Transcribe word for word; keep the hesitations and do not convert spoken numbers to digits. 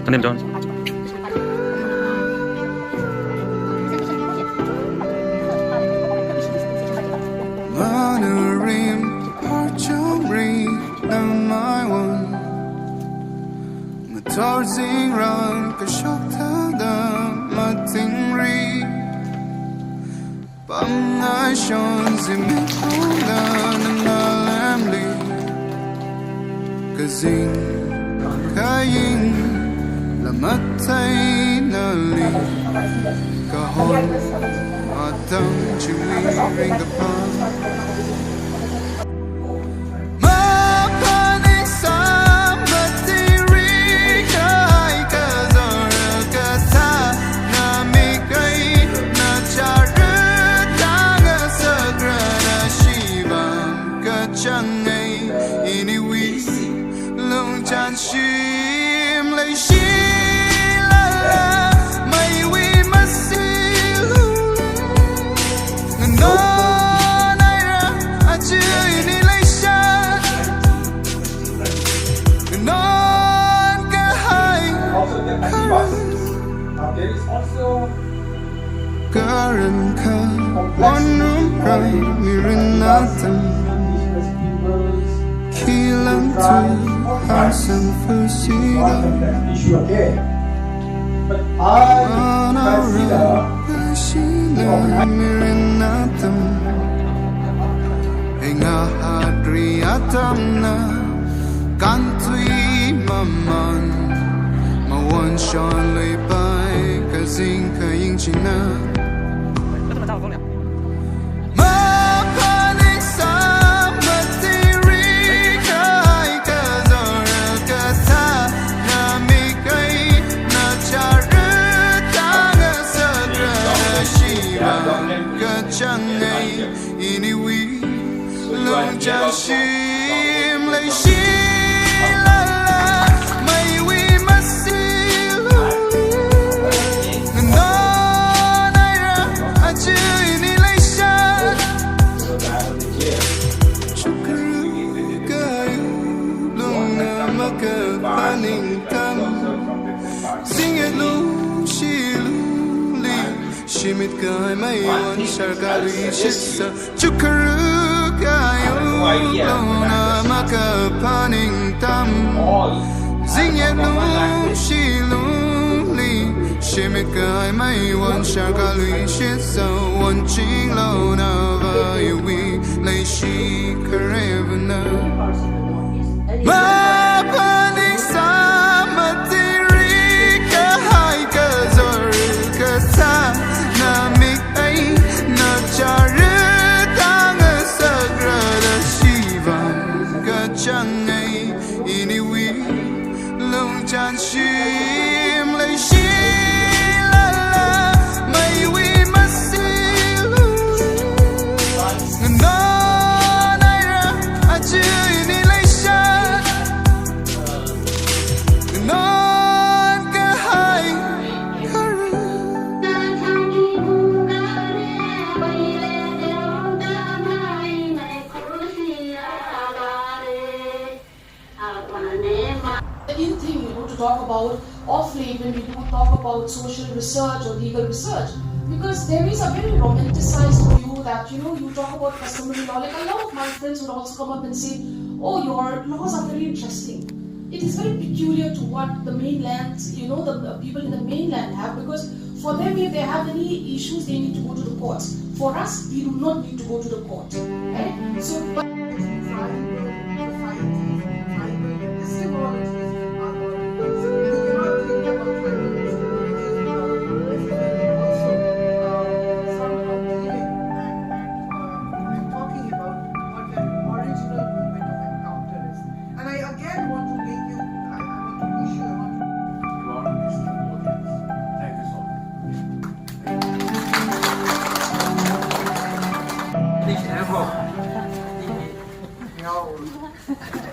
Anem John. Manarim parcham ri namai wan. Mator zingran kashok thāda matingri. Pamngai shon zimiklungda nanalemli. Kazing kaying lamatai nali. Kahon atam chimli ringkaphā. Maphaning samatiri kahai kazora kathā, namikai nachara tanga sakrana shivam kachangai iniwi lungchan shim leishilala maiwi masilu. Nanaira aja ini leisha. Nanon kahai karan ka wanrumra mirin atam. Khilan tu harsang fusida. Manaura kashina mirin atam. Enga hadri atamna kantui maman. Mawan shon leipai kazing kaying china. Maphaning samatiri kahai kazora kathā, namikai nachara tanga sakrana shivam kachangai iniwi lungchan shim leishilala maiwi masilu. Nanaira aja ini leisha. Chukru kayu lungna makaphaning tam. Zingyatlu shiluli shimit kahai maiwan sharkali shitsa. Chukru kayu lungna makaphaning tam. Zingyatlu shiluli shimit kahai maiwan sharkali shitsa. Wanching lona vaiwi leishi kharevana. Maphaning samatiri kahai kazora kathā, namik ai nachara tanga sakrana shivam kachangai iniwi lungchan shim leishilala maiwi masilu. Nanaira aja ini leisha. Nanon kahai karan. In thing, you know, to talk about of late when we do talk about social research or legal research, because there is a very romanticized view that, you know, you talk about customary law, like, a lot of my friends would also come up and say, "Oh, your laws are very interesting." It is very peculiar to what the mainland, you know, the, the people in the mainland have, because for them, if they have any issues, they need to go to the courts. For us, we do not need to go to the court, right? So, but And I again want to make you, I, I want to wish you, I want to You are a distinct audience. Thank you so much.